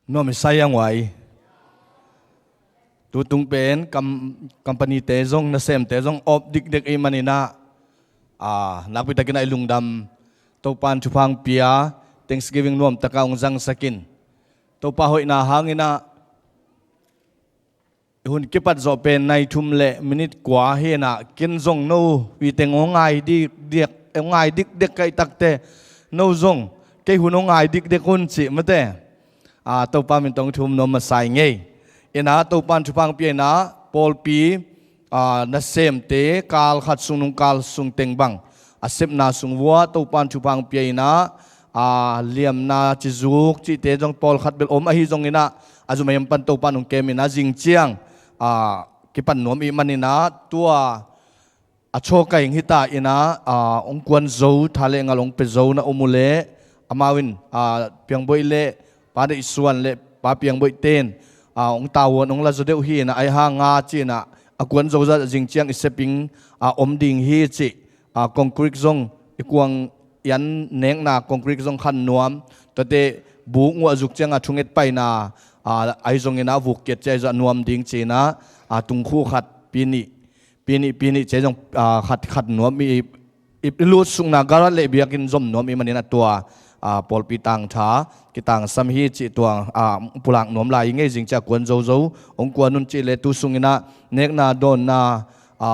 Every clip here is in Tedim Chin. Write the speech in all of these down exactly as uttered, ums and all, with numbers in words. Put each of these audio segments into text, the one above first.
Nuam i sai a nguai. Tutung pen kam, company te zong, nasemte zong op dikdek i maninah, a, nakpitakinah i lungdam. Topan thupha pia, Thanksgiving nuamtaka hong zangsakin. Topa hoihna hanginah i hun kipat zawh pen nai thum le minit kua hinah, ken zong no pi teng hong ngai dikdek, hong ngai dikdek kaih takte, no zong kei hun hong ngai dikdek un cih mate. A, Topa min tawh thum nuam masa i ngei. Inah Topan thupha pia inah pawlpi, a, nasemte kal khat sung nung kal sung teng bang a sepna sung vua Topan thupha pia inah, a, liamna cizuk cihte zong pawlkhat bel om ahi zonginah, a zumai pan Topan hong kem inah zing ciang, a, kipan nuam i maninah tua a chawkaing hita inah, a, hong kuan zo, tha le ngal hong pia zo na om uh leh, amau in, a, piangboih le pa deih suan le pa piangboih ten, a, hong tavuan hong la zaw deuh hi inah, ai ha nga ci inah, a kuan zo zah zing ciang i seping, a, om ding hi cih, a, concrete zong i kuang i an nekna concrete zong khan nuam, tuate buk nguah zuk cianga thunget paina, a, ai zonginah vuk kiat ci ai zah nuam ding ci inah, a, tungkhu khat pi nih, pi nih, pi nih ci ai zong, a, khat, khat nuam i, i, i lutsukna garat le biakinn zom nuam i maninah tua, a, pawlpi tangtha kitangsam hi cih tua, a, pulak nuam lai i ngei zing cia kuan zozo, hong kuan un cih le tu sunginah nekna dawnna, a,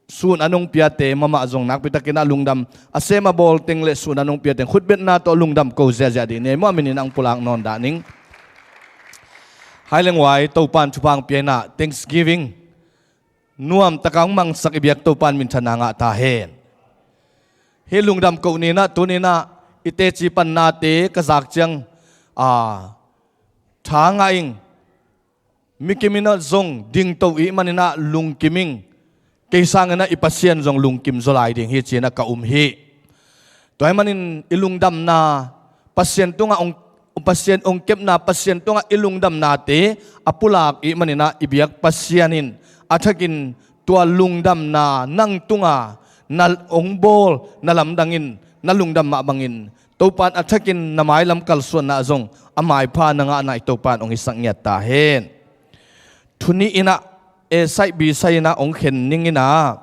sun a nong piate mahmah zong nakpitakinah lungdam, a sem a bawl teng le sun a nong pia teng khutbetna tawh lungdam ko ziahziah dih ni ei maw, a mininah hong pulak nawn dah ning. Hai leng uai, Topan thupha pia inah Thanksgiving nuamtaka hong mangsak i biak Topan minthanna ngah ta hen. Hih lungdam ko ninah tuninah i teci pannate ka zak ciang, a, tha ngah ing, mi kim inah zong dingto i maninah lungkim ing, kei sanginah i Pasian zong lungkim zaw lai ding hi cinah ka um hi. Tua ahih manin i lungdamna Pasian tungah hong, Pasian hong kepna Pasian tungah i lungdamnate a pulak i maninah i biak Pasian in a thakin tua lungdamna nang tunga na hong bawl na lamdangin na lungdam mah bangin Topan a thakin na mailam kalsuanna zong a maipha na ngahna i Topan hong hisak ngiat ta hen. Thu nih inah, e, saih bi saih inah hong khen ning inah,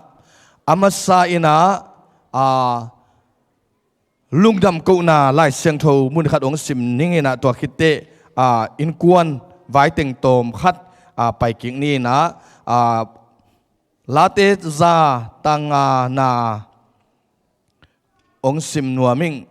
a masa inah, a, lungdam kohna Lai Siangtho mun khat hong sim ning inah tua khitteh, a, innkuan vaiteng tawm khat, a, paikik ni inah, a, Late za tang ngana hong sim nuam ing.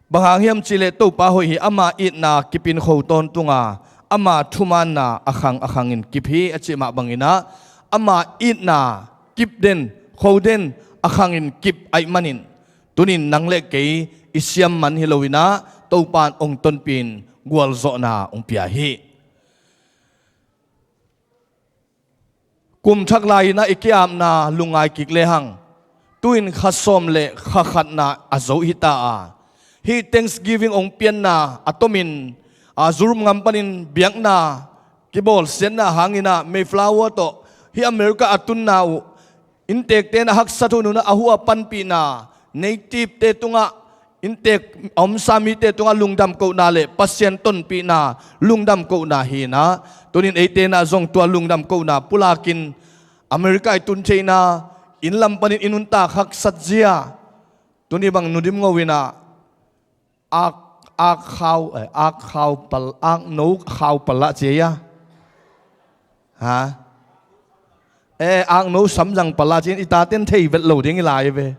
Bang hang hiam cihleh Topa hoih hi, ama itna kip in kho tawntung a, ama thumaanna a khang a khangin kip hi a cih mah banginah, ama itna kip den, kho den, a khangin kip ahih manin tunin nang le kei i siam man hi loinah Topan hong tonpih in gualzawhna hong pia hi. Kum thak lai-inah i ki-apna lungngai kik lehang, tu-in kha sawm le kha khatna a zo hita a, hih Thanksgiving hong pianna a tomin, a, Europe ngam panin biakna kibawlsiatna hanginah Mayflower tawh hih America a tunna uh inntekte na haksat hunhunah a huh a panpihna, native-te tungah, inntek a omsa mite tungah lungdam kohna le Pasian tonpihna lungdam kohna hinah, tunin eite nah zong tua lungdam kohna pulakin America i tun theihna, inn lam panin i nuntak haksat zia, tuni bang Nu Dim Ngo inah ak, ak khau, eh, ak khau pal, ak no khau pal lah cia. Ha? Eh, ak no samzang pal lah cia, i taten thei vet lo ding i lai ve.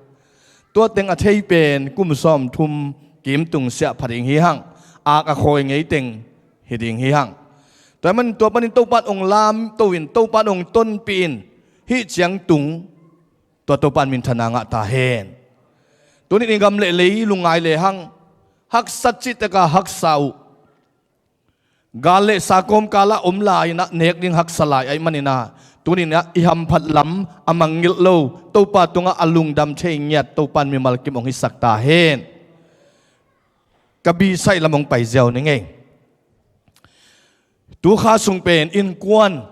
Tua teng a thei pen kum sawm thum kim tung siah pha ding hi hang. Ak a khawi ngei teng hi ding hi hang. Tua man tua panin Topan hong lamto in, Topan hong tonpih in, hih ciang tung tua Topan minthanna ngah ta hen. Tunin i gam le lei lungngai lehang, haksat cihtaka haksa uh. Gal le sa kawmkalah om lai-inah nek ding haksa lai ahih maninah, tuninah i hamphat lam a mangngilh lo Topa tungah a lungdam thei ngiat Topan mimal kim hong hisak ta hen. Ka bi saih lam hong pai ziau ni ngei. Tu kha sung pen innkuan,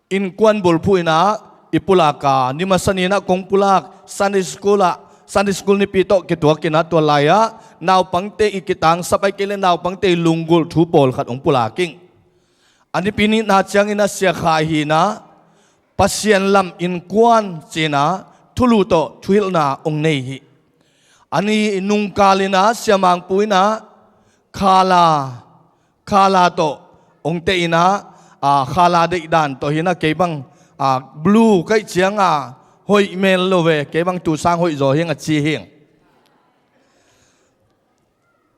innkuan bulphuh inah i pulak a, ni masa ni-inah kong pulak Sunday school ah Sunday School nipi tawh kituakin ah, tua lai-ah naupangte i kitangsap ahih kei leh naupangte i lunggulh thu pawlkhat hong pulak ing. A nipi nihna ciangin ah Sia Khai hi-in ah Pasian lam innkuan ci-in ah thulu tawh thuhilhna hong nei hi. A ni nungkal in ah Sia Mang Pu in ah khala, khala tawh hong teh in ah, a, khala deihdan tawh hi-in ah, kei bang, a, blue ka hih ciang a hoih mel lo ve, kei bang tu sang hoih zaw hi ing a ci hi ing.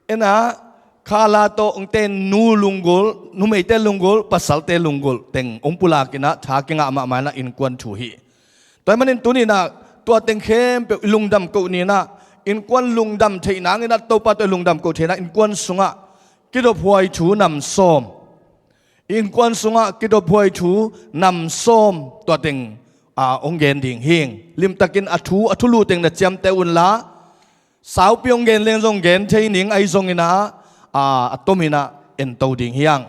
En ah, khala tawh hong teh in nu lunggulh, numeite lunggulh, pasalte lunggulh teng hong pulak in ah, tha kingah mahmah in ah innkuan thu hi. Tua ahih manin tuni-in ah tua teng khempeuh i lungdam koh ni in ah, innkuan lungdam theih nangin ah, Topa tawh i lungdam koh theih in ah, innkuan sungah kidophuai thu nam sawm. Innkuan sungah kidophuai thu nam sawm tua teng, a, hong gen ding hi ing. Limtakin a thu, a thulu teng na ciamteh un la, saupi hong gen leng zong gen thei ning, ahi zongin ah, a, a tomin ah ento ding hi ing.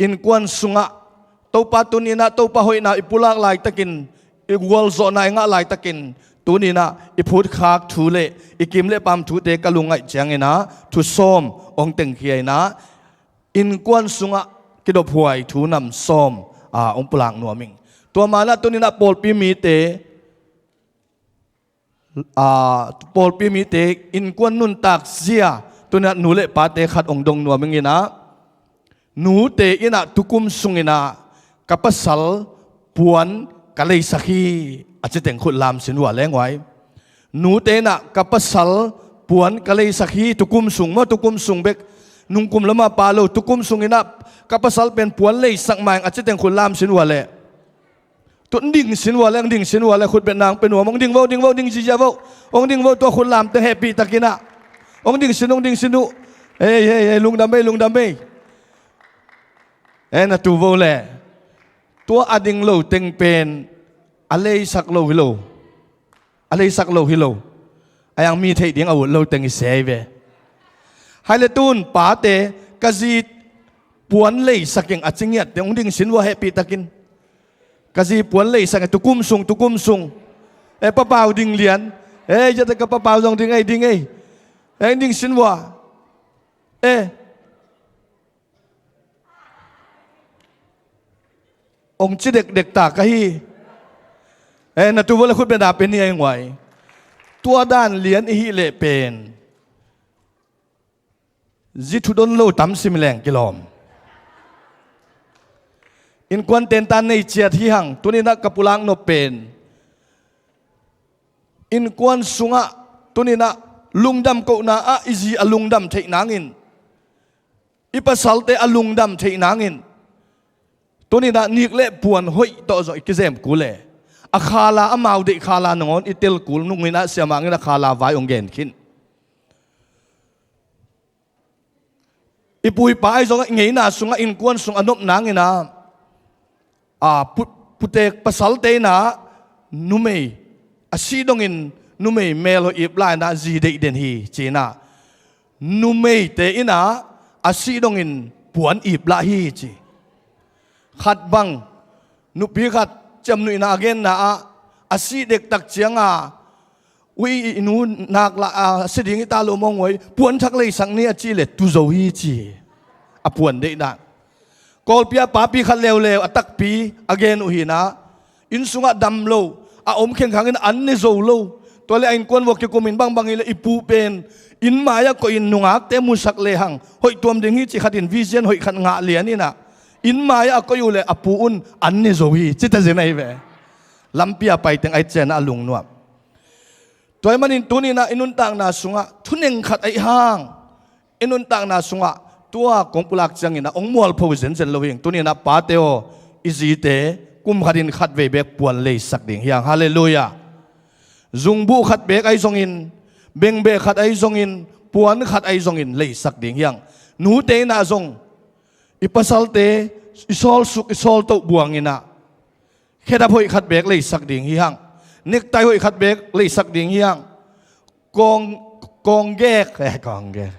Innkuan sungah Topa tuni in ah, Topa hoihna i pulak laitakin, i gualzawhna i ngah laitakin, tuni in ah i phutkhak thu le i kim le paam thute ka lungngaih ciangin ah thu sawm hong tengkhia in ah, innkuan sungah kidophuai thu nam sawm, a, hong pulak nuam ing. Tua man ah tuni in ah pawlpi mite, a, pawlpi mite innkuan nuntak zia tuni in ah nu le pate khat hong dong nuam ing in ah, nute in ah tukum sung in ah, "Ka pasal puan ka leisak hi," a ci teng khut lam sin vua leng uai. Nute in ah, "Ka pasal puan ka leisak hi," tukum sung maw, tukum sung bek, nungkum lam a pha lo, tukum sung in ah, "Ka pasal pen puan leisak mah ing," a ci teng khut lam sin vua leh. Tu hong ding sin vua leh, hong ding sin vua leh, khut beng nang pe nuam, hong ding vo, ding vo, ding ziazia vo, hong ding vo, tua khut lamte hehpih takin ah. Hong ding sin, hong ding sin uh. Hei, hei, hei, lungdam ei, lungdam ei. Eh, na tu vo leh. Tua a ding lo teng pen a leisak lo hi lo. A leisak lo hi lo. A yang mi theih ding a ut lo teng i sia hi ve. Hai le tun pate, "Ka zi puan leisak ing," a ci ngiatte hong ding sin vua hehpih takin. "Ka zi puan leisak ing, tukum sung, tukum sung. Eh, Pa Pau ding lian. Eh, ziate ka Pa Pau zong ding ei, ding ei." Eh, hong ding sin vua. Eh. Hong ci dekdek ta ka hi. Eh, na tu vo leh khut beng na pe ni a ing uai. Tua dan lian i hih leh pen zi thudon lo tam sim leng kilawm. Innkuan tentan nei ciat hi hang, tuni in ah ka pulak nop pen. Innkuan sungah tuni in ah lungdam kohna ah i zi a lungdam theih nangin, i pasalte a lungdam theih nangin, tuni in ah nik le puan hoih tawh zong i kizem kul e. A khala, amau deih khala nangawn i tel kul nung in ah Sia Mang in a khala vai hong gen khin. I pu i pa ahi zongah i ngeina sungah innkuan sung a nop nangin ah, a, pu-, putek pasalte in ah numei a sih dongin numei mel hoih iplah in ah zi deih den hi ci in ah, numeite in ah a sih dongin puan iplah hi ci. Khat bang, nupi khat ciamnuihna a genna ah, a sih dektak cianga, "Ui, i nu nak la, a, si ding hi ta lo mawng uai, puan thak leisak ni," a cih leh tu zo hi ci. A puan deihdan. Kawlpi ah papi khat leuleu a takpi a gen uh hi in ah, inn sungah dam lo, a om khengkhangin an ne zo lo. Tua leh a innkuan vua kikumin bangbang hi leh i pu pen inn mai-ah koihin nungakte musak lehang hoih tuam ding hi ci khatin vision hoih khat ngah lian in ah, inn mai-ah a koih uh leh a pu un an ne zo hi ci ta zen ahi ve. Lampi a pai teng ahi ciangin ah a lungnuam. Tua ahih manin tuni in ah i nuntakna sungah thuneng khat ahih hang, i nuntakna sungah tua kong pulak ciangin ah hong mualpho zenzen lo hi ing. Tuni in ah pate aw, i zite kum khatin khatvei bek puan leisak ding hi hang. Halleluiah. Zungbuh khat bek ahi zongin, bengbeh khat ahi zongin, puan khat ahi zongin leisak ding hi hang. Nute in ah zong i pasalte i sawlsuk, i sawltoh buang in ah khedap hoih khat bek leisak ding hi hang. Nektai hoih khat bek leisak ding hi hang. Kawng, kawnggek, eh, kawnggek.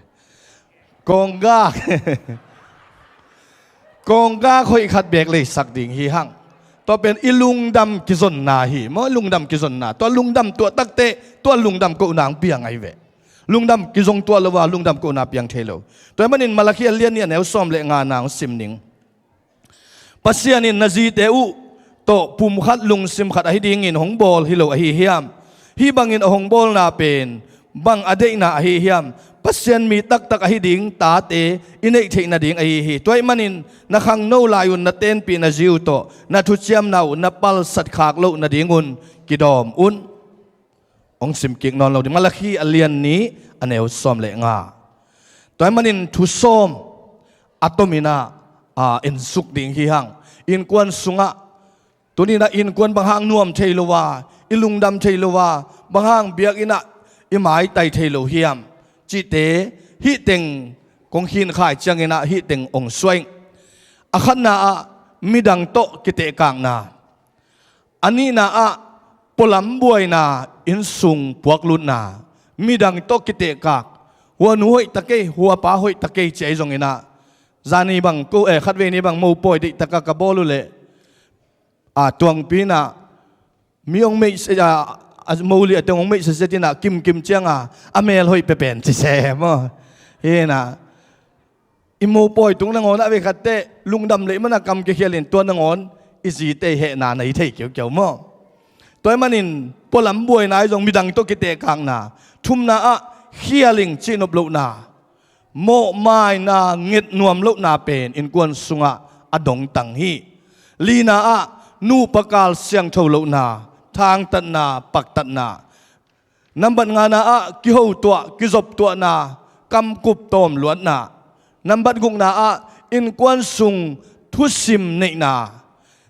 Kawnggak. Kawnggak hoih khat bek leisak ding hi hang. Tua pen i lungdam kizonna hi maw, i lungdam kizonna. Tua lungdam tuah takteh tua lungdam kohna hong piang ahi ve. Lungdam kizong tuah lo a lungdam kohna piang thei lo. Tua ahih manin Malakhi a lian nih a neu sawm le nga na hong sim ning. Pasian in na zite uh tawh pumkhat lungsim khat ahi dingin hong bawl hi lo ahi hiam? Hih bangin a hong bawlna pen bang a deihna ahi hiam? Pasian mi taktak ahi ding tate i neih theih nading ahi hi. Tua ahih manin na khangno lai-un na tenpih na zi uh tawh na thuciamna uh na palsat khak loh nadingun kidawm un. Hong simkik nawn lo ding. Malakhi a lian nih a neu sawm le nga. Tua ahih manin thusawm a tomin ah, a, ensuk ding hi hang. Innkuan sungah, tuni-in ah innkuan bang hang nuam thei lo a, i lungdam thei lo a, bang hang biakinn ah i maitai thei lo hiam cihte, hih teng kong khinkhai ciangin ah hih teng hong suah ing. A khatna ah midang tawh kitehkakna. A nihna ah pualam buaina, innsung puaklutna, midang tawh kitehkak, hua nu hoih ta kei, hua pa hoih ta kei ci ahi zongin ah, zani bang ko, eh, khatvei ni bang mopawi deihtak a ka bawl uh leh, a, tuangpi in ah mi hong meih se, a, a, mo liah teng hong meih sese in ah kimkim ciang a, a mel hoih pepen ci se maw. Hi in ah, i mopawi tung nangawn ah vei khatteh lungdam lei man a kam kikhialin tua nangawn i zite i hehna na hi thei kiaukiau maw. Tua ahih manin pualam buaina ahi zong midang tawh kitehkakna. Thumna ah khialing cihnop lohna. Mawhmaina nget nuam lohna pen innkuan sungah a dongtang hi. Lina ah nupa kal siangtho lohna, thangtatna, paktatna. Nambat ngana ah kihotuah, kizoptuahna, kamkup tawmluatna. Nambat gukna ah innkuan sung thusim neihna.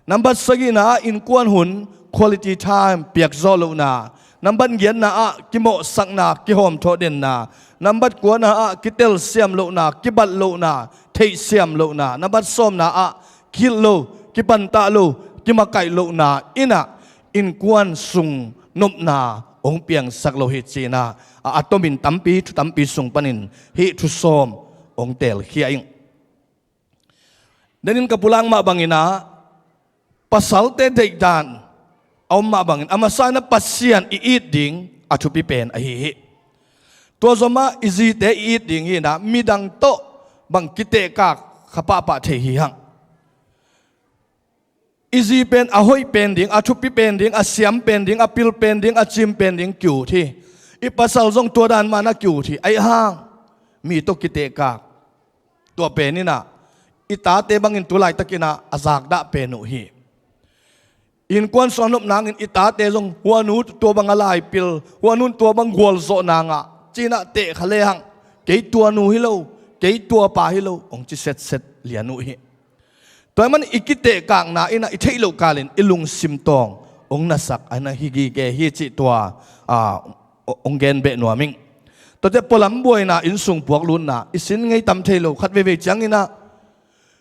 Nambat sagihna ah innkuan hun quality time piakzawh lohna. Nambat giatna ah kimawhsakna, kihawmthawh denna. Nambat kuana ah kitelsiam lohna, kibat lohna, theihsiam lohna. Nambat sawmna ah kilh lo, kipantah lo, kimakaih lohna in ah innkuan sung nopna hong piangsak lo hi ci-in ah, a, a tomin tampi, thu tampi sung panin hih thusawm hong teelkhia ing. Denin ka pulak mah bangin ah pasalte deihdan a om mah bangin a masa in ah Pasian i it ding a thupi pen ahi hi. Tua zomah i zite i it ding hi in ah midang tawh bang kitehkak kha pahpah thei hi hang. I zi pen a hoih pen ding, a thupi pen ding, a siam pen ding, a pil pen ding, a cim pen ding ki-ut hi. I pasal zong tua dan mah na ki-ut hi. Ahi hang mi tawh kitehkak, tua pen in ah i tate bangin tu laitakin ah a zakdah pen uh hi. Innkuan sung a nop nangin i tate zong hua nu tua bang a laipil, hua nu tua bang gualzawhna ngah ci-in ah tehkha lehang, kei tua nu hi lo, kei tua pa hi lo hong ci setset lian uh hi. Tua ahih manin i kitehkakna in ah i theih loh kalin i lungsim tawng hong nasak a na hi gige hi cih tua, a, hong gen beh nuam ing. Tuate pualam buaina, innsung puaklutna, i sin ngei tam thei lo, khat veivei ciangin ah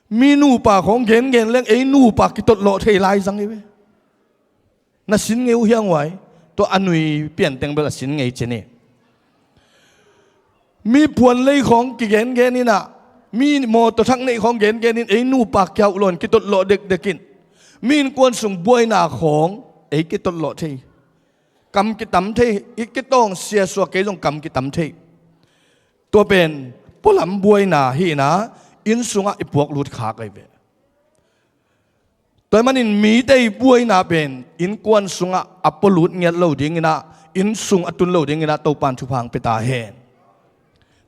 mi nupa khawng gengen leng ei nupa kitotlawh thei lai zang hi ve. Na sin ngei uh hiang uai, tua a nui pianteng bel a sin ngei ci ni. Mi phuanlei khawng kigengen in ah, mi mawtaw thak neih khawng gengen in ei nupa kiauhlawh in kitotlawh dekdek in, mi innkuan sung buaina khawng ei kitotlawh thei. Kam kitam thei, i kitawng siasua kei zong kam kitam thei. Tua pen pualam buaina hi in ah, inn sungah i puaklut khak ahi ve. Tua ahih manin mite i buaina pen innkuan sungah a pualut ngiat lo dingin ah, inn sung a tun lo dingin ah Topan thupha hong pia ta hen.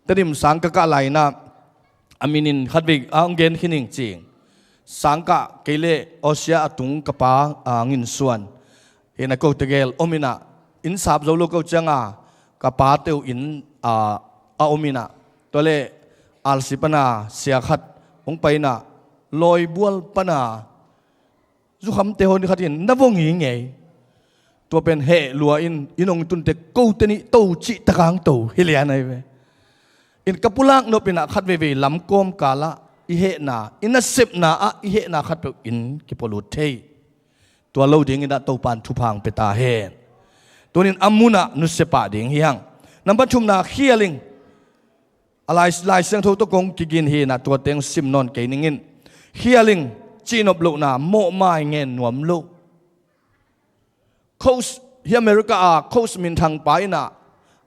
Tedim sang ka kah lai-in ah, a minin khatvei a hong gen khin ing cing. Sang kah kei le Asia a tung ka pa, a, Ngin Suan hi in ah, ko tegel om in ah, inn sap zo lo ko ciang a, ka pate uh inn, a, a om in ah, tua leh alsi pana sia khat hong pai in ah, lawibual pana zukhamte hon khat in na vong hi ngei. Tua pen heh lua in, inn hong tunte kote nih to cih tak hang to hi lian ahi ve. In ka pulak nop in ah khat veivei lamkawm kal ah i hehna, i nasepna ah i hehna khatpeuh in kipualut thei. Tua lo dingin ah Topan thupha hong pia ta hen. Tunin a mun ah nusia pah ding hi hang. Nambat thumna khial ing. A lai, Lai Siangtho tawh kong kigin hi in ah tua teng sim nawn kei ning in. Khial ing, cihnop lohna, mawhmai ngen nuam lo. Coach, hi America a coach minthang pa in ah,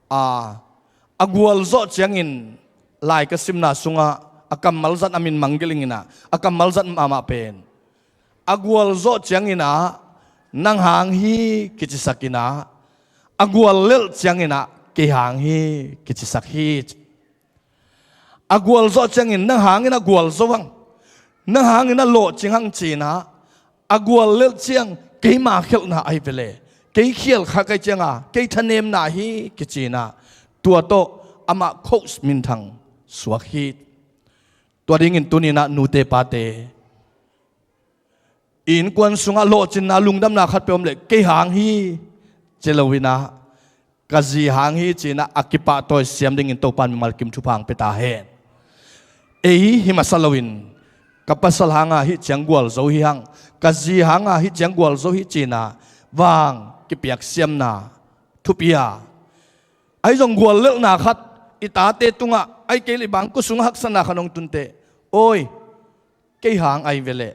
a, a gualzawh ciangin, lai ka simna sungah a kammal zat a min manggelh ing in ah, a kammal zat mahmah pen, a gualzawh ciangin ah, nang hang hi kicisak in ah, a guallelh ciangin ah, kei hang hi kicisak hi. A gualzawh ciangin nang hangin a gualzo ang, nang hangin a lawhcing ang ci in ah, a guallelh ciang keima khialhna ahi ve leh, kei khial kha kai cianga kei thanemna hi kici in ah, tua tawh amah coach minthang suak hi. Tua dingin tuni in ah nute pate, innkuan sungah lawhcinna, lungdamna khat peuh om leh, kei hang hi ci lo in ah, ka zi hang hi ci in ah a kipahtawi siam dingin Topa'n mimal kim thupha hong pia ta hen. Ei hi masa loin, ka pasal hanga hih ciang gualzo hi hang, ka zi hanga hih ciang gualzo hi ci in ah vang kipiak siamna thupi a, ahi zong guallelhna khat i tate tungah, ahi kei leh i bangkua sungah haksatna khat hong tun teh, oi, kei hang ahi ve leh,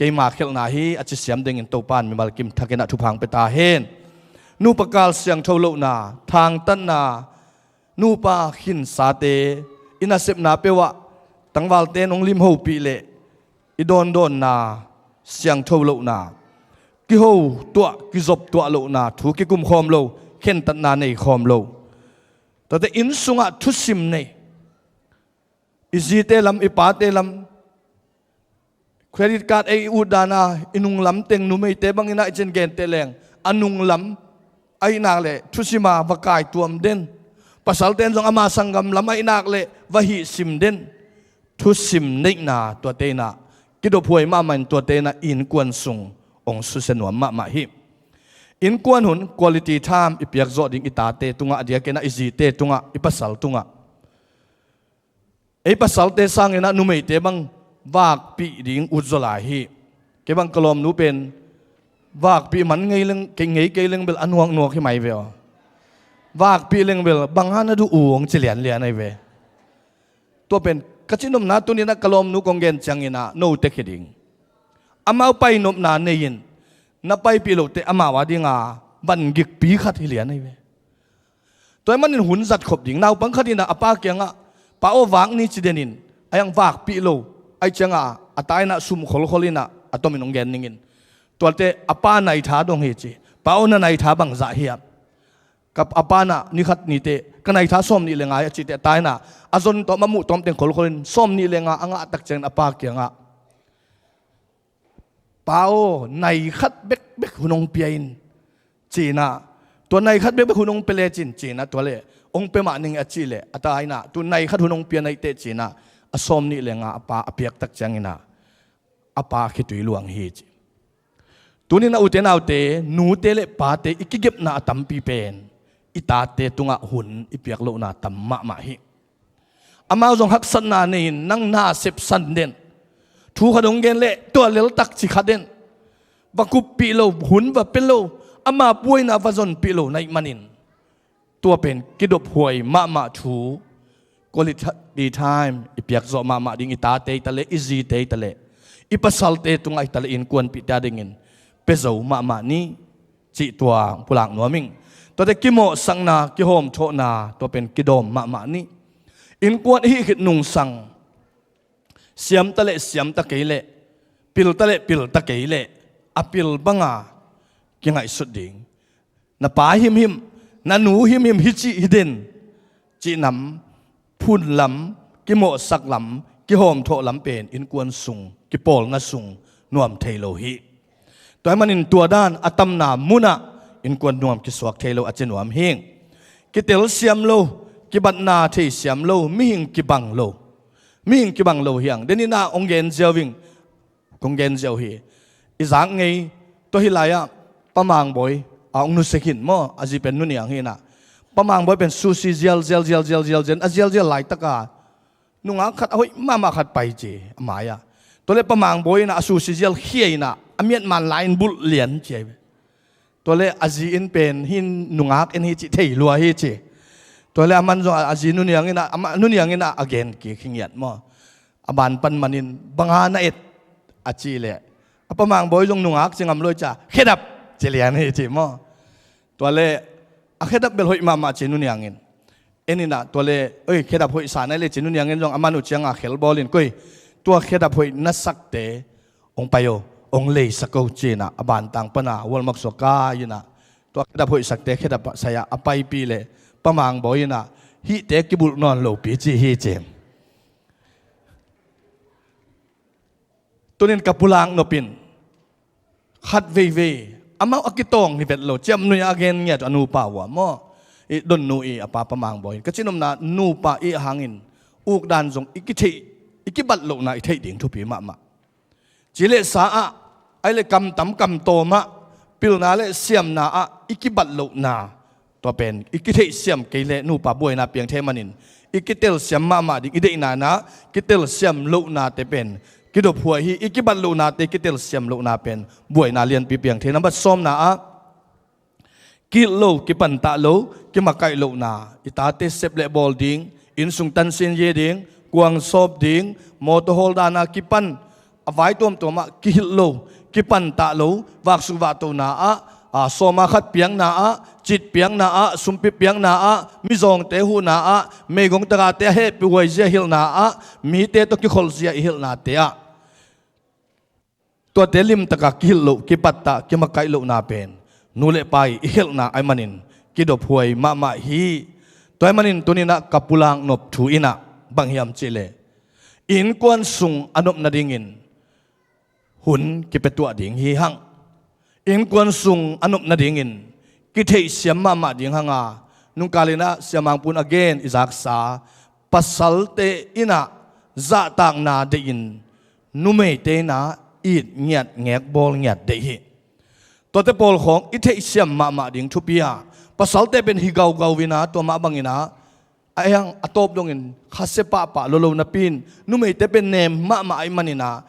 keima khialhna hi a ci siam dingin Topa'n mimal kim thak in ah thupha hong pia ta hen. Nupa kal siangtho lohna, thangtatna, nupa khinsate, i nasepna peuhah tangvalte in hong limhopih leh, i dawndawnna siangtho lohna, kiho tuah, kizop tuah lohna, thu kikum khawm lo, khentatna nei khawm lo. Tuate inn sungah thusim nei. I zite lam, i pate lam, credit card ei i ut dan a, i nunglam teng, numeite bangin ah i cin gente leng, a nunglam ahih nak leh thusim a va kaituam den. Pasalte in zong ama sanggam lam ahih nak leh va hihsim den. Thusim neihna, tuate in ah kidophuai mahmah in, tuate in ah innkuan sung hong susia nuam mahmah hi. Innkuan hun, quality time i piak zawh ding i tate tungah, a diakin ah i zite tungah, i pasal tungah. Ei pasalte sangin ah numeite bang vakpih ding utzaw lai hi. Kei bang ka lawmnu pen vakpih man ngei leng, kei ngei kei leng bel a nuaknuak hi mai ve aw. Vakpih leng bel, bang a na duh uh, hong ci lianlian ahi ve. Tua pen ka cihnopna, tuni in ah ka lawmnu kong gen ciangin ah note khia ding. Amau painopna nei in, na paipih loh teh amau a dinga vangikpi khat hi lian ahi ve. Tua ahih manin hun zat khop ding. Naupang khat in ah a pa kiangah, "Pa aw, vak ni," ci den in, a yang vakpih lo. Ahih ciangah a ta in ah sum kholkhol in ah, a tomin hong gen ning in, tuate a pa naitha dong hi ci. "Pa aw, na naitha bangzah hiam?" Ka, a pa in ah, "Ni khat ni teh ka naitha sawm nih le nga hi," a cih teh, a ta in ah a zon tawm, a muh tawm teng kholkhol in sawm nih le nga a ngah tak ciangin a pa kiangah, "Pa aw, nai khat bekbek hun hong pia in," ci in ah, "Tua nai khat bekbek hun hong pia lecin," ci in ah, "Tua leh hong pia mah ning," a cih leh, a ta in ah, "Tua nai khat hun hong pia nai teh," ci in ah, a sawm nih le nga a pa a piak tak ciangin ah, a pa khitui luang hi ci. Tuni in ah ute naute, nute le pate, i kigepna a tampi pen i tate tungah hun i piak lohna tam mahmah hi. Amau zong haksatna nei in, nang na sepsan den. Thu khat hong gen leh tua leltak ci kha den. Va kuppih lo, hun va pia lo, ama buaina va zonpih lo na hih manin, tua pen kidophuai mahmah thu, quality time i piak zawh mahmah ding, i tate hi ta leh, i zite hi ta leh, i pasalte tungah hi ta leh, innkuanpihte a dingin pia zo mahmah ni, cih tua pulak nuam ing. Tuate kimawhsakna, kihawmthawhna, tua pen kidawm mahmah ni. Innkuan i hih khit nungsang, siam ta leh siam ta kei leh, pil ta leh pil ta kei leh, a pil banga kingaihsut ding. Na pa himhim, na nu himhim hi cih hi den, cih nam, phun lam, kimawhsak lam, kihawmthawh lam pen innkuan sung, kipawlna sung nuam thei lo hi. Tua ahih manin tua dan a tamna munah innkuan nuam kisuak thei lo, a ci nuam hi ing. Kitelsiam lo, kibatna theisiam lo, mihing kibang lo. Mihing kibang lo hi ang. Denin ah hong gen ziau ing, kong gen ziau hi. I zak ngei, tua hi lai-ah Pa Mang Bawi a hong nusia khin maw, a zi pen Nu Niang hi in ah. Pa Mang Bawi pen sushi zial, zial, zial, zial, zial, zial, a zial, zial laitaka nungak khat a hoih mahmah khat pai ci a mai-ah. Tua leh Pa Mang Bawi in ah a sushi zial khia in ah, a miatman lai-in bulh lian ci ahi ve. Tua leh a zi in pen hih nungak en hi cih thei lua hi ci. Tua leh aman zong a zi Nu Niang in ah, amah Nu Niang in ah a gen kik hi ngiat maw. A ban pan manin, "Bang a na et?" a cih leh, a Pa Mang Bawi zong nungak ci ngam lo hi cia, "Khedap," ci lian hi ci maw. Tua leh a khedap bel hoih mahmah ci, Nu Niang in. En inah tua leh, "Oi, khedap hoih sa nai leh," ci Nu Niang in zong a man uh cianga khel bawlin, "Koi, tua khedap hoih na sakte hong pai o, hong leisak o," ci inah a bantang pana walmak suak kai inah tua khedap hoih sakte khedap sai-ah a paipih leh Pa Mang Bawi inah, "Hihte kibulh nawn lopi ci hi," ci. Tunin ka pulak nop in khat veivei, amau a kitawng hi vet lo, ciamnuih a gen ngiat a nupa uh a maw, i Don Nu i a pa Pa Mang Bawi in. Ka cihnopna nupa i hangin ukdan zong i kitheih, i kibat lohna i theih ding thupi mahmah. Ci le sa ah, ai le kam tam kam tawm ah, pilna le siamna ah i kibat lohna, tua pen i kitheihsiam kei leh nupa buaina piang thei manin, i kitelsiam mahmah ding i deihna inah, kitelsiam lohnate pen kidophuai hi. I kibat lohnate kitelsiam lohna pen buaina lianpi piang thei. Nambat sawmna ah, kihilh lo, kipantah lo, kimakaih lohna, i tate sep le bawl ding, innsung tansin ye ding, kuang sawp ding, mawtaw hawl dana kipan, a vai tuamtuamah kihilh lo, kipantah lo, vaksuk vahtona ah, a, sawma khat piakna ah, cit piakna ah, sumpi piakna ah, mizawngte huhna ah, meigong tagahte a hehpih huaizia hilhna ah, mite tawh kikholhzia i hilhnate ah, tuate limtaka kihilh loh, kipattah, kimakaih lohna pen nu le pa i i khelhna ahih manin kidophuai mahmah hi. Tua ahih manin tuninah ka pulak nop thu inah bang hiam cihleh, innkuan sung a nop nadingin hun kipiatuah ding hi hang. Innkuan sung a nop nadingin kitheihsiam mahmah ding hanga, nungkalinah Sia Mang Pun a gen i zaksa, pasalte inah zahtakna deihin numeite inah it ngiat, ngekbawl ngiat deih hi. Tuate pawlkhawng i theihsiam mahmah ding thupi a, pasalte pen hi gaugau inah tua mah banginah a hiang a tawp dongin khasia pahpah lolo napi-in, numeite pen nem mahmah ahih maninah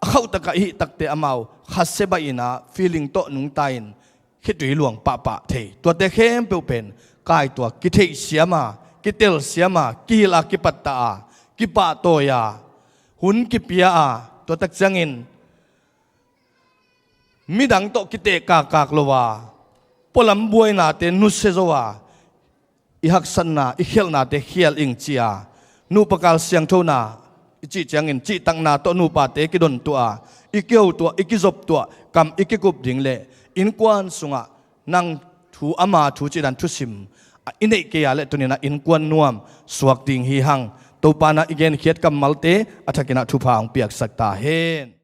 a khauhtakah i hih takte amau khasia baih inah feeling tawh nungta-in khitui luang pahpah thei. Tuate khempeuh pen kaitua kitheihsiam a, kitelsiam a, kihilh a, kipattah a, kipahtawi a, hun kipia a, tua tak ciangin midang tawh kitehkakak lo a, pualam buainate nusia zo a, i haksatna, i khialhnate khial ing cia, nupa kal siangthona i cih ciangin cihtakna tawh nupate kidontuah a, i kihotuah, i kizoptuah, kam i kikup ding le innkuan sungah nang thu, ama thu cihdan thusim a i neih kei a leh tuninah innkuan nuam suak ding hi hang. Topa inah i genkhiat kammalte a thakinah thupha hong piaksak ta hen.